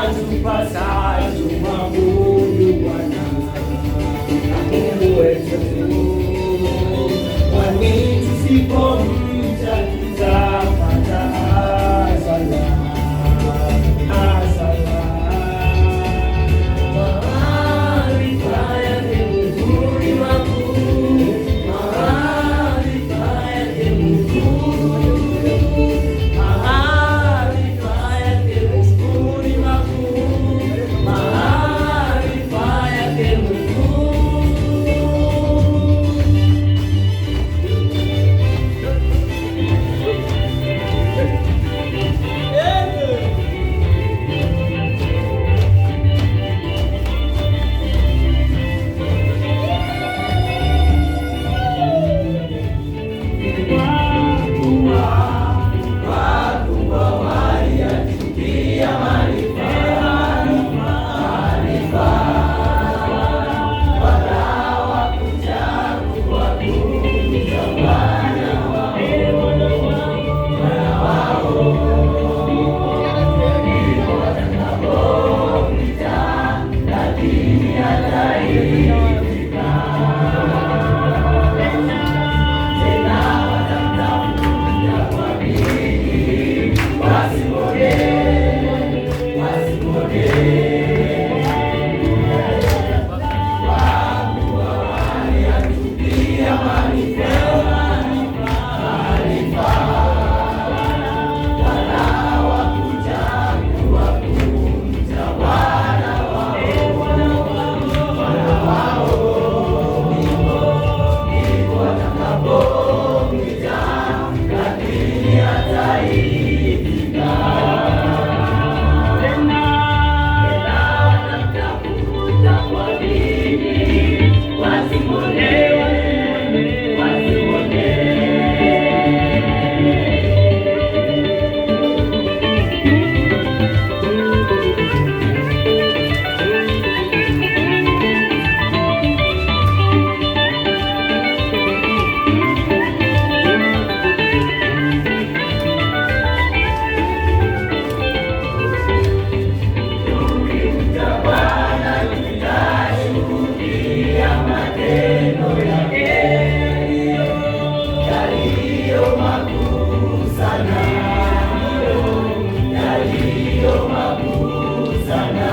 Yatupasa tumwabudu Bwana Mungu wetu, kwani tusipomcha tutapata hasara, hasara. Maarifa yake Mungu ni makuu, maarifa yake Mungu, maarifa yake Mungu ni makuu, maarifa yake Mungu. Wakubwa waliyachukia maarifa, wala hawakuchagua kumcha Bwana wao, ndipo watakapomwita, lakini hataitika. Tena watamtafuta kwa bidii, wasimwone, wasimwone. Kwa kuwa waliyachukia maarifa, maarifa, wala hawakuchagua kumcha Bwana wao, Bwana wao, ndipo watakapomwita, lakini hataitika. Tena watamtafuta kwa bidii, wasimwone, wasimwone. Tukimcha Bwana tutashuhudia matendo yake yaliyo makuu sana, yaliyo makuu sana.